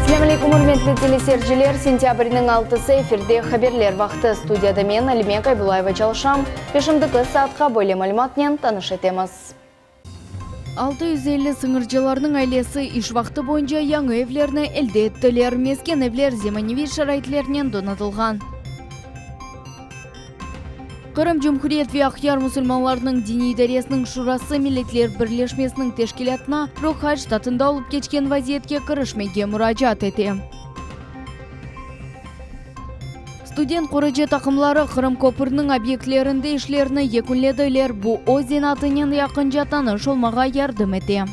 Selâm aleyküm, ürmetli teleseyirciler! Sentâbrniñ altısı, efirde Haberler vaqtı. Studiyada men, Alime Kaybulayeva çalışam ve şimdiki saatqa böyle malümatnen tanış etemiz. 650 sıñırcılarnıñ ailesi iş vaqtı boyunca yañı evlerni elde ettiler. Mesken evler zemaneviy şaraitlernen donatılğan. Qırım Cumhuriyet ve Aqyar musulmanlarınıñ diniy idaresiniñ şurası Milletler Birleşmesiniñ teşkilâtına Rokhay ştatında olıp keçken vaziyetke kirişmege muracaat ete. Student qurucı taqımları Qırım köpüriniñ obyektlerinde işlerini yekünlediler, bu öz zenaatınen yaqınca tanış olmağa yardım ete.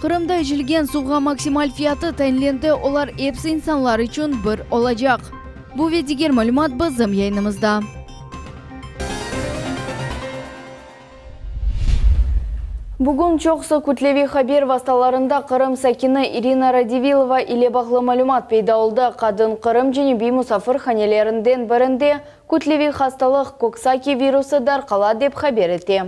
Qırımda içilgen suvğa maksimal fiyatı tayinlendi, olar episi insanlar içün bir olacaq. Bu ve diger malümat bizim yayınımızda. Bugün çoqusı kütleviy haber vastalarında Qırım sakini İrina Rodivilova ile bağlı malümat peyda oldı. Qadın Qırım cenübiy musafirhanelerinden birinde kütleviy hastalıq, Koksaki virusı darqala dep haber ete.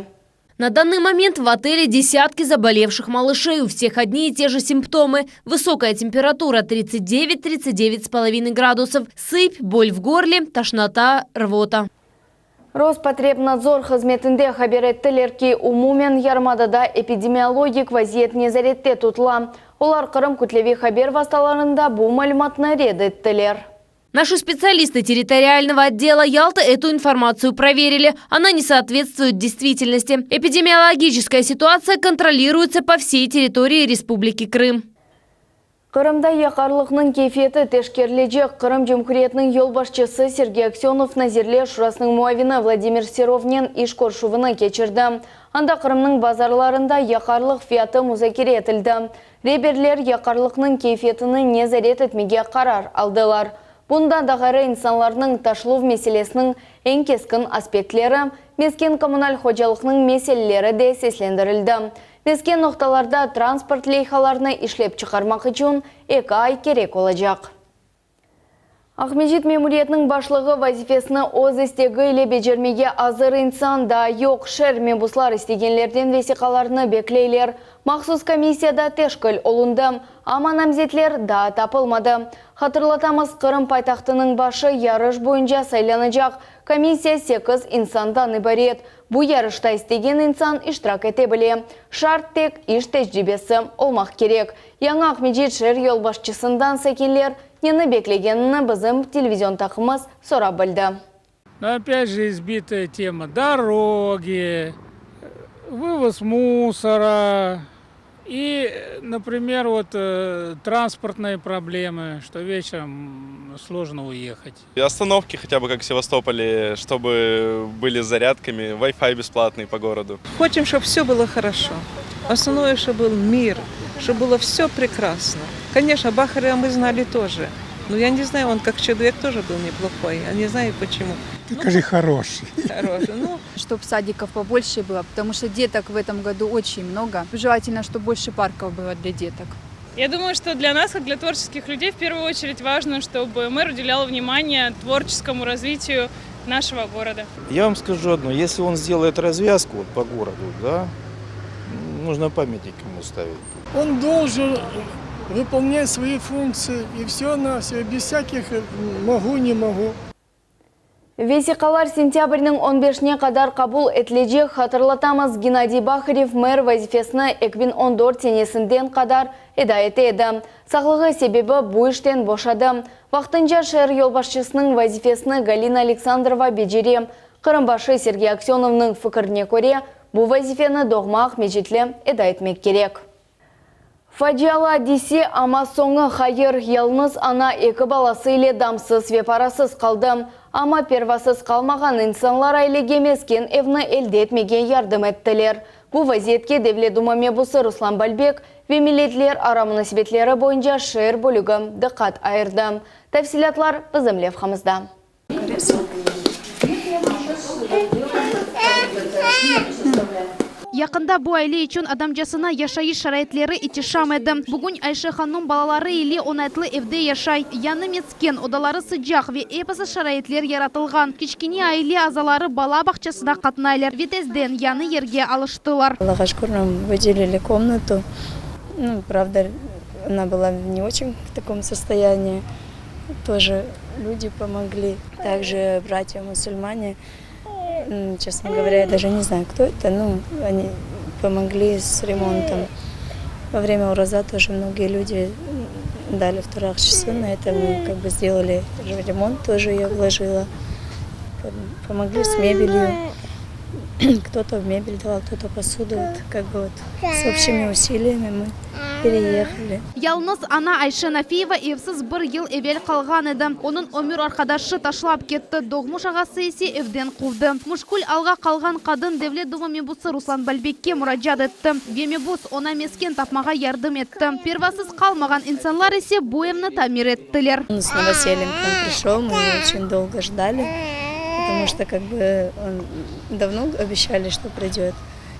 На данный момент в отеле десятки заболевших малышей. У всех одни и те же симптомы. Высокая температура 39-39,5 градусов, сыпь, боль в горле, тошнота, рвота. Rospotrebnadzor hızmetinde haber ettiler ki, umumen yarımadada epidemiologik vaziyet nezarette tutula. Olar Qırım kütleviy haber vastalarında bu malümatnı red ettiler. Наши специалисты территориального отдела Ялты эту информацию проверили. Она не соответствует действительности. Эпидемиологическая ситуация контролируется по всей территории Республики Крым. Qırımda yaqarlıqnıñ keyfiyeti teşkerilecek. Qırım Cumhuriyetiniñ yolbaşçısı Sergey Aksönov Nazirler Şurasınıñ muavini Vladimir Serovnen iş körüşüvini keçirdi. Anda Qırımnıñ bazarlarında yaqarlıq fiyatı muzakere etildi. Reberler yaqarlıqnıñ keyfiyetini nezaret etmege qarar aldılar. Bundan da ğayrı insanlarnıñ taşıluv meselesiniñ eñ keskin aspektleri, mesken-kommunal hocalıqnıñ meseleleri de seslendirildi. Mesken noqtalarda transport leyhalarını işlep çıqarmaq içün eki ay kerek olacaq. Aqmescit memuriyetiniñ başlığı vazifesini öz istegi ile becermege azır insan daa yoq. Şeer mebuslar istegenlerden vesiqalarnı bekleyler. Mahsus komissiya da teşkil olundı, amma namzetler daa tapılmadı. Hatırlatamız, Qırım paytahtınıñ başı yarış boyunca saylanacaq. Komissiya sekiz insandan ibaret. Bu yarışta istegen insan iştirak ete bile. Şart tek iş tecribesi olmaq kerek. Yañı Aqmescit şeer yolbaşçısından sakinler neni beklegenini bizim televizion taqımız sorap bildi. Но опять же избитая тема дороги, вывоз мусора и, например, вот транспортные проблемы, что вечером сложно уехать. И остановки хотя бы, как в Севастополе, чтобы были с зарядками, Wi-Fi бесплатный по городу. Хотим, чтобы все было хорошо. Основное, чтобы был мир, чтобы было все прекрасно. Конечно, Бахарева мы знали тоже. Но я не знаю, он как человек тоже был неплохой. Я не знаю почему. Ты скажи, хороший. Хороший. Ну, Чтоб садиков побольше было, потому что деток в этом году очень много. Желательно, чтобы больше парков было для деток. Я думаю, что для нас, как для творческих людей, в первую очередь важно, чтобы мэр уделял внимание творческому развитию нашего города. Я вам скажу одно, если он сделает развязку вот по городу, да, нужно памятник ему ставить. Он должен выполнять свои функции и все на все, без всяких могу, не могу. Vesiqalar sentâbrniñ on beşine qadar qabul etilecek. Hatırlatamız, Gennadiy Baharev mer vazifesini 2014 senesinden qadar eda ete edi. Sağlığı sebebi bu işten boşadı. Vaqtınca şeer yolbaşçısınıñ vazifesini Galina Aleksandrova becere. Qırım başı Sergey Aksönovnıñ fikirine köre, bu vazifeni doğma Aqmescitli eda etmek kerek. Facialı adise, amma soñu hayır, yalnız ana eki balası ile damsız ve parasız qaldı. Amma pervasız qalmağan insanlar ailege mesken evni elde etmege yardım ettiler. Bu vaziyetke Devlet Duma mebusı Ruslan Balbek ve milletler ara munasebetleri boyunca şeer bölügi diqqat ayırdı. Tafsilâtlar bizim levhamızda. Yaqında bu aile içün adamcasına yaşayış şaraitleri ihtişam edi. Bugün Ayşe hanum balaları ile oñaytlı evde yaşay. Yañı mesken, odaları sıcaq ve episi şaraitler yaratılğan. Kiçkene aile azaları bala bağçasına qatnaylar ve tezden yañı yerge alıştılar. Allağa şükür, nam vıdelili komnatu. Ну, правда, она была в не очень в таком состоянии. Тоже люди помогли. Также братья-мусульмане, честно говоря, я даже не знаю, кто это, но они помогли с ремонтом. Во время ураза тоже многие люди дали вторых часы, на это мы как бы сделали ремонт, тоже я вложила. Помогли с мебелью. Кто-то в мебель давал, кто-то посуду. Вот, как бы вот с общими усилиями мы переехали. Yalıñız ana Ayşe Nafiyeva evsiz bir yıl evel qalğan edi. Onıñ ömür arqadaşı taşlap ketti. Doğmuş ağası ise evden quvdı. Müşkül alğa qalğan qadın Devlet Duma mebusı Ruslan Balbekke muracaat etti. Ve mebus oña mesken tapmağa yardım etti. Pervasız qalmağan insanlar ise bu evni tamir ettiler. С новосельем к нам пришел, мы его очень долго ждали, потому что как бы он давно обещали, что придет,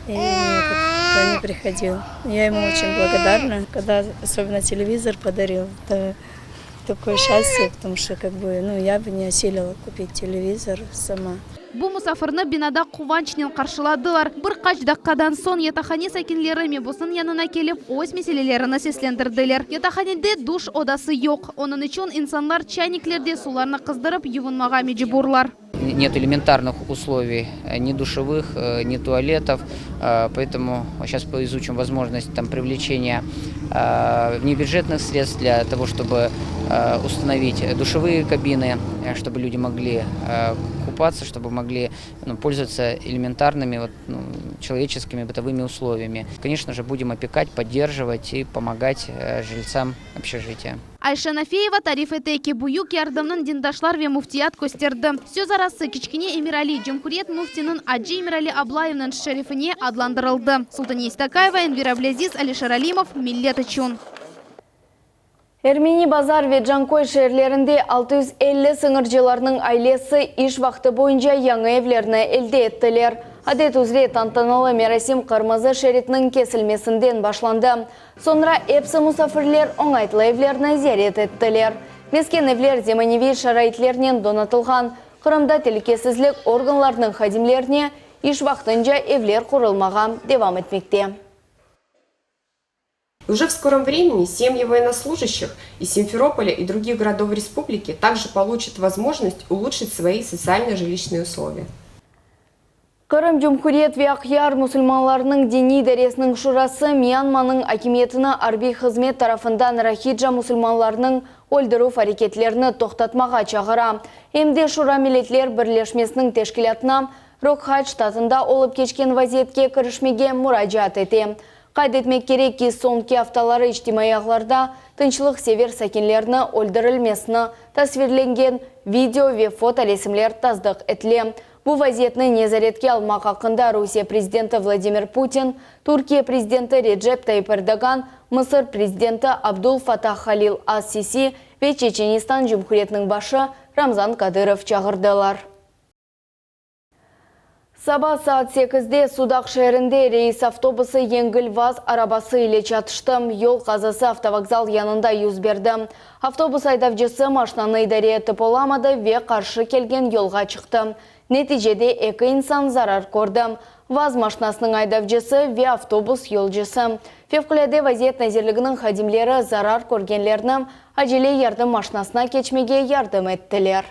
и никак не приходил. Я ему очень благодарна, когда особенно телевизор подарил, это такое счастье, потому что как бы, ну, я бы не осилила купить телевизор сама. Bu musafirni binada quvançnen qarşıladılar. Bir qaç daqqadan soñ yataqhane sakinleri mebusnıñ yanına kelip öz meselelerini seslendirdiler. Yataqhanede duş odası yoq. Onıñ içün insanlar çayniklerde suvlarnı qızdırıp yuvunmağa mecburlar. Нет элементарных условий, э, ни душевых, э, ни туалетов, э, поэтому сейчас изучим возможность там, привлечения внебюджетных средств для того, чтобы установить душевые кабины, чтобы люди могли купаться, чтобы могли ну, пользоваться элементарными вот, ну, человеческими бытовыми условиями. Конечно же, будем опекать, поддерживать и помогать жильцам общежития. Ayşe Nafiyeva tarif ete ki, büyük yardımnı dindaşlar ve müftiyat kösterdi. Söz arası kiçkene Emirali, Cumhuriyet müftiniñ Acı Emirali Ablayevniñ şerefine adlandırıldı. Sultaniye Stakayeva, Enver Ablâziz, Alişer Alimov, Millet içün. Ermeni Bazar ve Canköy şeerlerinde 650 sıñırcılarnıñ ailesi iş vaqtı boyunca yañı evlerni elde ettiler. Adet üzre tantanalı merasim qırmızı şeritniñ kesilmesinden başlandı. Soñra episi musafirler oñaytlı evlerni ziyaret ettiler. Mesken evler zemaneviy şaraitlernen donatılğan. Qırımda telükesizlik organlarınıñ hadimlerine iş vaqtınca evler qurulmağa devam etmekte. Уже в скором времени семьи военнослужащих из Симферополя и других городов республики также получат возможность улучшить свои социально-жилищные условия. Qırım Cumhuriyet ve Aqyar musulmanlarınıñ diniy idaresiniñ şurası Myanmanıñ akimiyetini arbiy hızmet tarafından rohinca musulmanlarınıñ öldürüv areketlerini toqtatmağa çağıra. Em de Şura Milletler Birleşmesiniñ teşkilâtına Rokhay ştatında olıp keçken vaziyetke kirişmege muracaat ete. Qayd etmek kerek ki, soñki aftaları içtimaiy ağlarda tınçlıqsever sakinlerni öldürilmesini tasvirlengen video ve fotoresimler tasdıq etile. Bu vaziyetni nezaretke almaq aqqında Rusiye prezidenti Vladimir Putin, Türkiye prezidenti Recep Tayyip Erdoğan, Mısır prezidenti Abdul Fatah Halil as-Sisi ve Çeçenistan Cumhuriyetiniñ başı Ramzan Kadırov çağırdılar. Saba saat 8-de Sudaq şeerinde reys avtobusı yengil vaz arabası ile çatıştı. Yol qazası avtovokzal yanında yüz berdi. Avtobus aydavcısı maşinanı idare etip olamadı ve qarşı kelgen yolğa çıqtı. Neticede eki insan zarar kördi. Vaz maşinasınıñ aydavcısı ve avtobus yolcusı. Fevqulâde vaziyet nazirliginiñ hadimleri zarar körgenlerni acele yardım maşinasına keçmege yardım ettiler.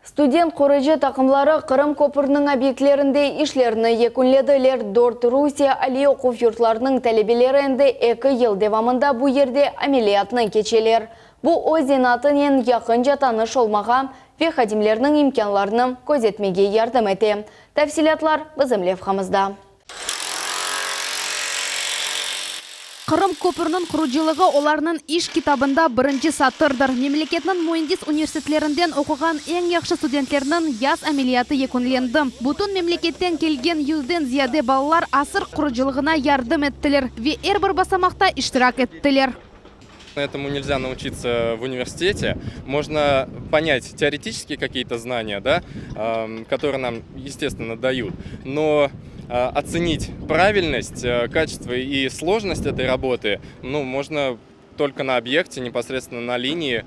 Student qurucı taqımları Qırım köprüniñ obyektlerinde işlerini yekünlediler. Dört Rusiye aliy oquv yurtlarınıñ talebeleri endi eki yıl devamında bu yerde ameliyatnı keçeler. Bu öz zenaatınen yaqınca tanış olmağa ve hadimlerniñ imkânlarını közetmege yardım ete. Tafsilâtlar bizim levhamızda. Qırım köprüniñ qurucılığı olarnıñ iş kitabında birinci satırdır. Memleketniñ müendis universitetlerinden oquğan eñ yahşı studentlerniñ yaz ameliyatı yekünlendi. Bütün memleketten kelgen yüzden ziyade balalar asır qurucılığına yardım ettiler ve er bir basamaqta iştirak ettiler. Этому нельзя научиться в университете. Можно понять теоретически какие-то знания, да, которые нам, естественно, дают, но оценить правильность, э, качество и сложность этой работы, ну, можно только на объекте, непосредственно на линии.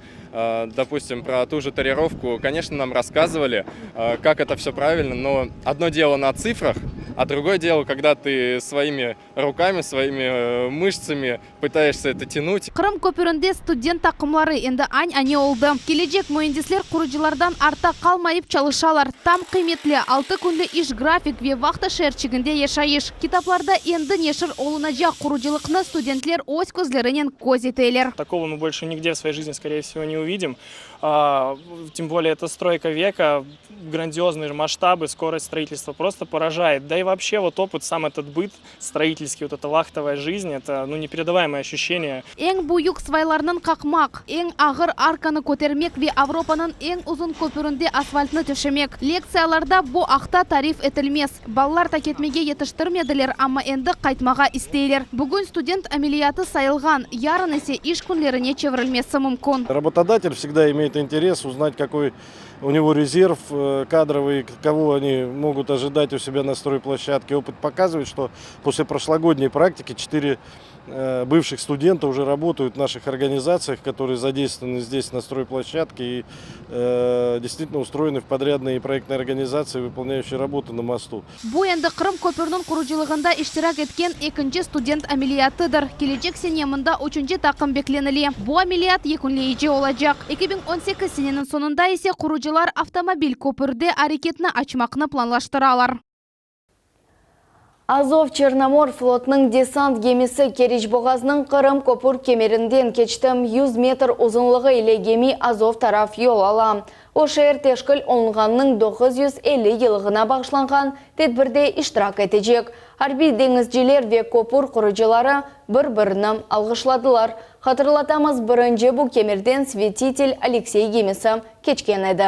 Допустим, про ту же тарировку, конечно, нам рассказывали, как это все правильно, но одно дело на цифрах. А другое дело, когда ты своими руками, своими э, мышцами пытаешься это тянуть. Qırım köpürinde student taqımları endi an-ane oldı. Kelecek müendisler qurucılardan artta qalmayıp çalışalar. Tam qıymetli, altı künlü iş grafik ve vahta şeerçiginde yaşayış. Kitaplarda endi neşir olunacaq qurucılıqnı studentler öz közlerinen köz eteler. Такого мы больше нигде в своей жизни, скорее всего, не увидим. Тем более, это стройка века, грандиозные масштабы, скорость строительства просто поражает. Да и вообще вот опыт, сам этот быт строительский, вот эта вахтовая жизнь, это ну, непередаваемое ощущение. Eñ büyük svaylarnı qaqmaq, eñ ağır arkanı kötermek ve Avropanıñ eñ uzun köpürinde asfaltnı töşemek. Lektsiyalarda bu aqta tarif etilmez. Balalar ta ketmege yetiştirmediler, amma endi qaytmağa isteyler. Bugün student ameliyatı sayılğan, yarın ise iş künlerine çevirilmesi mümkün. Работодатель всегда имеет интерес узнать, какой у него резерв э, кадровый, кого они могут ожидать у себя на стройплощадке. Опыт показывает, что после прошлогодней практики 4 э, бывших студента уже работают в наших организациях, которые задействованы здесь на стройплощадке и э, действительно устроены в подрядные и проектные организации, выполняющие работы на мосту. Bu endi Qırım köpüriniñ qurucılığında iştirak etken ekinci student ameliyatıdır. Kelecek sene mında üçünci taqım beklenile. Bu ameliyat yekünleyici olacaq. 2018 seneniñ soñunda ise qurucılar avtomobil köpürde areketni açmaqnı planlaştıralar. Azov-Çernomor flotunıñ desant gemisi Keriç boğazınıñ Qırım köpür kemerinden keçti. 100 metr uzunlığı ile gemi Azov taraf yol ala. O şeer teşkil olunğanınıñ 950 yıllığına bağışlanğan tedbirde iştirak etecek. Arbiy deñizciler ve köpür qurucıları bir-birini alğışladılar. Hatırlatamız, birinci bu kemerden Svetitel Aleksey gemisi keçken edi.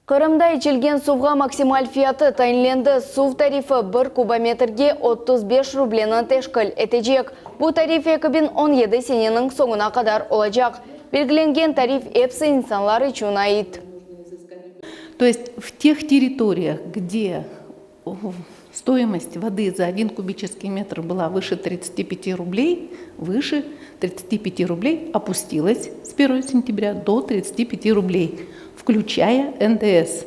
Qırımda içilgen suvğa maksimal fiyatı tayinlendi. Suv tarifi bir kubometrge 35 rubleni teşkil etecek. Bu tarif 2017 seneniñ soñuna qadar olacaq. Belgilengen tarif episi insanlar içün ait. То есть в тех территориях, где стоимость воды за один кубический метр была выше 35 рублей, выше 35 рублей опустилась с 1 сентября до 35 рублей, включая НДС.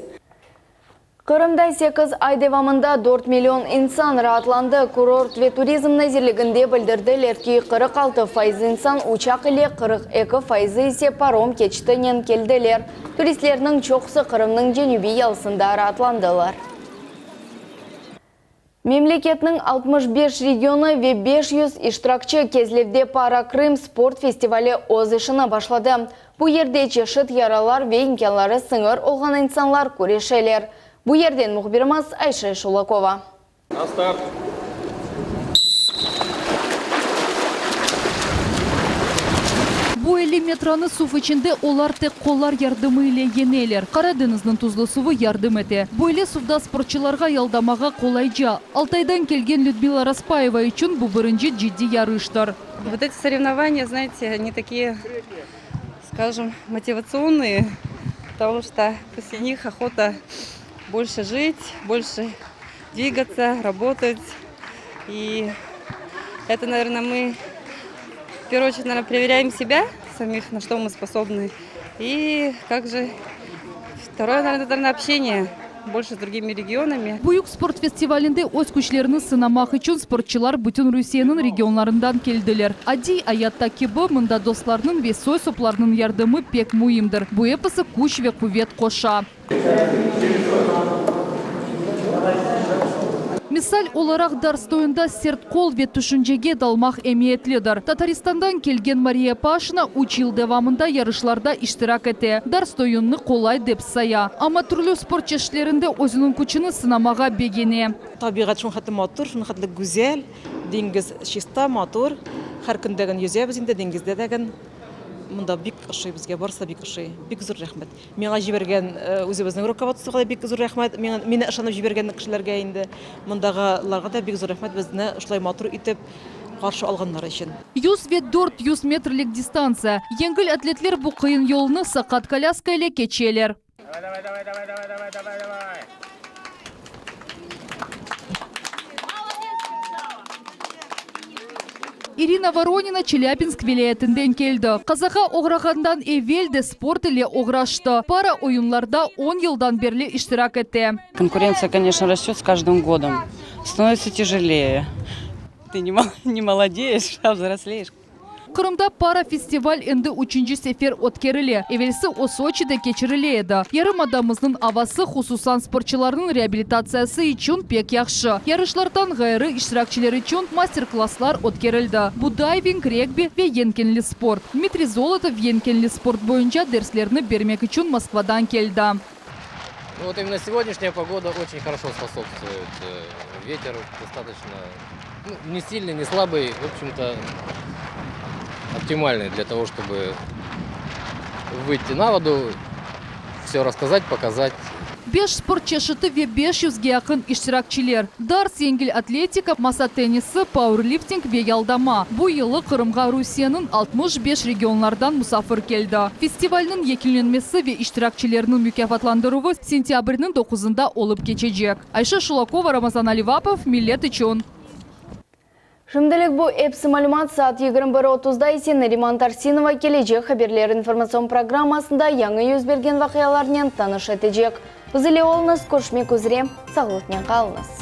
Qırımda 8 ay devamında 4 million insan raatlandı. Kurort ve turizm nazirliginde bildirdiler ki, 46% insan uçaq ile, 42% ise parom keçitinen keldiler. Turistlerniñ çoqusı Qırımnıñ cenübiy yalısında raatlandılar. Memleketniñ 65 regionı ve 500 iştirakçi Kezlevde Parakrım sport festivali öz işini başladı. Bu yerde çeşit yaralar ve imkânları sıñır olğan insanlar küreşeler. Bu yerden mühbirimiz Ayşe Şulakova. На старт! Bu 50 metrani suv içinde olar tek qollar yardımı ile yeneler. Qara deñizniñ tuzlu suvı yardım ete. Böyle suvda sportçılarğa yaldamağa qolayca. Altaydan kelgen Lüdmila Raspayeva içün bu birinci ciddiy yarıştır. Вот эти соревнования, знаете, они такие, скажем, мотивационные, потому что после них охота больше жить, больше двигаться, работать. И это, наверное, мы в первую очередь, наверное, проверяем себя самих, на что мы способны. И как же второе, наверное, наверное, общение больше с другими регионами. Büyük sport festivalinde öz küçlerini sınamaq içün sportçılar bütün Rusiyeniñ regionlarından keldiler. Adiy ayatta kibi mında dostlarnıñ ve soy-soplarnıñ yardımı pek müimdir. Bu episi küç ve quvet qoşa. Misal olaraq, darts oyunında sert qol ve tüşüncege dalmaq emiyetlidir. Tataristandan kelgen Mariya Paşina üç yıl devamında yarışlarda iştirak ete. Darts oyunını qolay dep saya. Amma türlü sport çeşitlerinde özüniñ küçüni sınamağa begene. Табигать шулхәтле матур, шулхәтле гүзәл, диңгез чиста, матур. Һәр көндә генә йөзәбез инде диңгездә дә генә. Монда бик ошый безгә, барысы да бик ошый. Бик зур рәхмәт. Миңа җибәргән үзебезнең руководствога да бик зур рәхмәт. Миңа мине ышанып җибәргән кешеләргә инде. Мондагыларга да бик зур рәхмәт безне шулай матур итеп каршы алганнары өчен. 100 ve 400 metrlik distantsiya. Yengil atletler bu qıyın yolnı saqat kolâska ile keçeler. Давай, давай, давай, давай, давай, давай, давай, давай. İrina Voronina Çelâbinsk vilâyetinden keldi. Qazağa oğrağandan evel de sport ile oğraştı. Para oyunlarda on yıldan berli iştirak ete. Konkurentsiya, koneçno, rastет s každım godom. Stanovitsya tyajeleye. Tı ne molodeyeş, a vzrosleyeş. Qırımda para festival endi üçünci sefer ötkerile. Evelsi o Soçide keçirile edi. Yarımadamıznıñ avası, hususan sportçılarnıñ reabilitatsiyası içün pek yahşı. Yarışlardan ğayrı iştirakçiler içün master-klasslar ötkerildi. Bu dayving, regbi ve yenkenli sport. Dmitriy Zolotov yenkenli sport boyunca derslerni bermek içün Moskvadan keldi. Ну вот именно сегодняшняя погода очень хорошо способствует. Ветер достаточно ну, не сильный, не слабый, в общем-то оптимальный для того, чтобы выйти на воду, все рассказать, показать. Beş sport çeşiti ve beş yüzge yaqın iştirakçiler. Darts, yengil atletika, masa tennisi, pauerlifting ve yaldama. Bu yılı Qırımğa Rusiyeniñ 65 regionlardan musafir keldi. Festivalniñ yekünlenmesi ve iştirakçilerniñ mukâfatlandıruvı sentâbrniñ doquzında olıp keçecek. Ayşe Şulakova, Ramazan Alivapov, Millet içün. Şimdilik bu episi malümat saat 21.30da ise Nariman Tarsinova kelecek haberler informatsion programmasında yañı yüz bergen vaqialarnen tanış etecek. Biz ile oluñız, körüşmek üzre, sağlıqnen qalıñız.